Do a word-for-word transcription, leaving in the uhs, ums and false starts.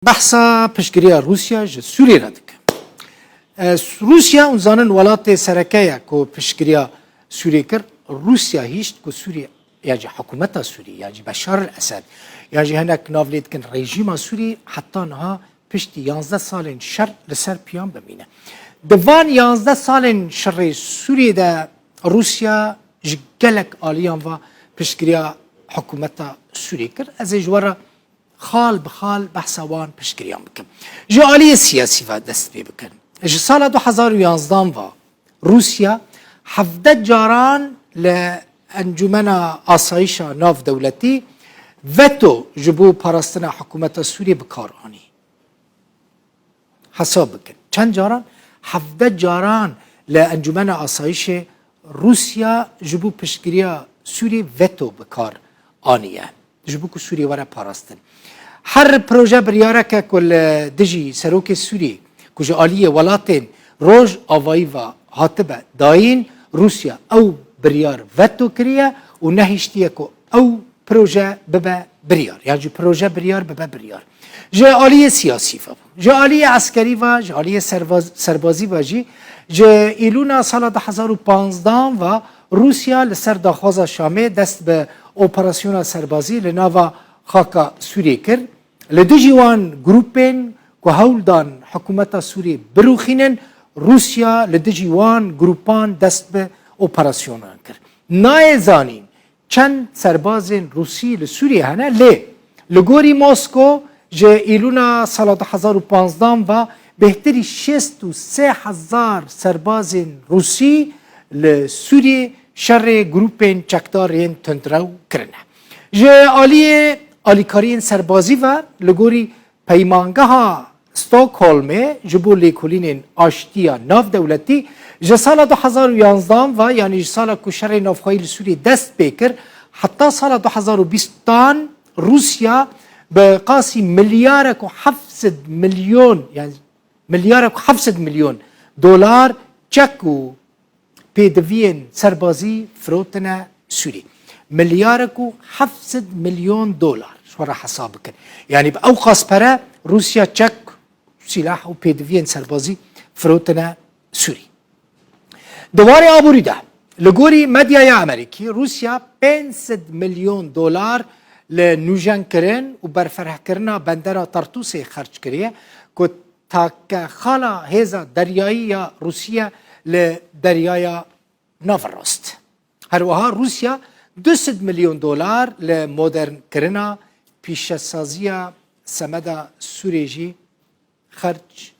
Behsa piştgiriya Rûsya ji Sûriyê re dike. E, Rûsya, hûn zanin, welatê sereke ye ku piştgiriya Sûriyê kir. Rûsya hişt ku Sûriyê, ya jî hikûmeta Sûriyê, ya jî Beşar el Esed, ya jî hinek nav lê dikin rejîma Sûriyê, heta niha piştî yanzdeh salên şer li ser piyan bimîne. Di van yanzdeh salên şerê Sûriyê de Rûsya ji gelek aliyan ve piştgiriya hikûmeta Sûriyê kir. Ez ê ji we re xal bi xal behsa wan piştgiriyan bikim. Ji aliyê siyasî ve dest pê bikin. Ji sala du hezar û yanzdan ve Rûsya hevdeh caran li Encûmena Asayişa Navdewletî veto ji bo parastina hikûmeta Sûriyê bi kar anî. Hesab bikin. Çend caran? Hevdeh caran li Encûmena Asayişê Rûsya ji bo piştgiriya Sûriyê veto bi kar aniye. Ji bo ku Sûriyê were parastin. Her proje biryareke ku li dijî serokê Sûriyê, ku ji aliyê welatên Rojavayî ve hatibe dayîn, Rûsya ew biryar veto kiriye û nehiştiye ku ew proje bibe biryar. Yan jî proje biryar bibe biryar. Ji aliyê siyasî ve, ji aliyê eskerî ve, ji aliyê servaz-, serbazî ve jî, ji Îlûna sala du hezar û panzdan ve Rûsya li ser daxwaza Şamê dest bi operasyona serbazî li nava xaka Sûriyê kir. Li dijî wan grûpên ku hewl dan hikûmeta Sûriyê birûxînin, Rûsya li dijî wan grûpan dest bi operasyonan kir. Nayê zanîn çend serbazên Rûsî li Sûriyê hene, lê li gorî Mosko ji Îlûna sala du hezar û panzdan ve bêhtirî şêst û sê hezar serbazên Rûsî li Sûriyê şerê grûpên çekdar yên tundrew kirine. Ji aliyê alîkariyên serbazî ve li gorî Peymangeha Stockholmê ji bo lêkolînên aştiya navdewletî ji sala du hezar û yanzdan ve, yanî ji sala ku şerê navxweyî li Sûriyê dest pê kir, heta sala du hezar û bîstan Rûsya bi qasî milyarek û heft sed milyon, yanî milyarek û heft sed milyon dolar çek û pêdiviyên serbazî firotine Sûrî. Milyarek û heft sed milyon dolar. Ji we re hesab bikin. Yanî bi ew qas pere Rûsya çek, sîlah û pêdiviyên serbazî firotine Sûrî. Di warê aborî de, li gorî medyaya Amerîkî, Rûsya pênc sed milyon dolar li nûjenkirin û berferehkirina bendera Tartûsê xerc kiriye, ku take xala hêza deryayî ya Rûsî ye li Deryaya Navrost. Her wiha Rûsya du sed milyon dolar li modernkirina pîşesaziya semeda Sûrê jî xerc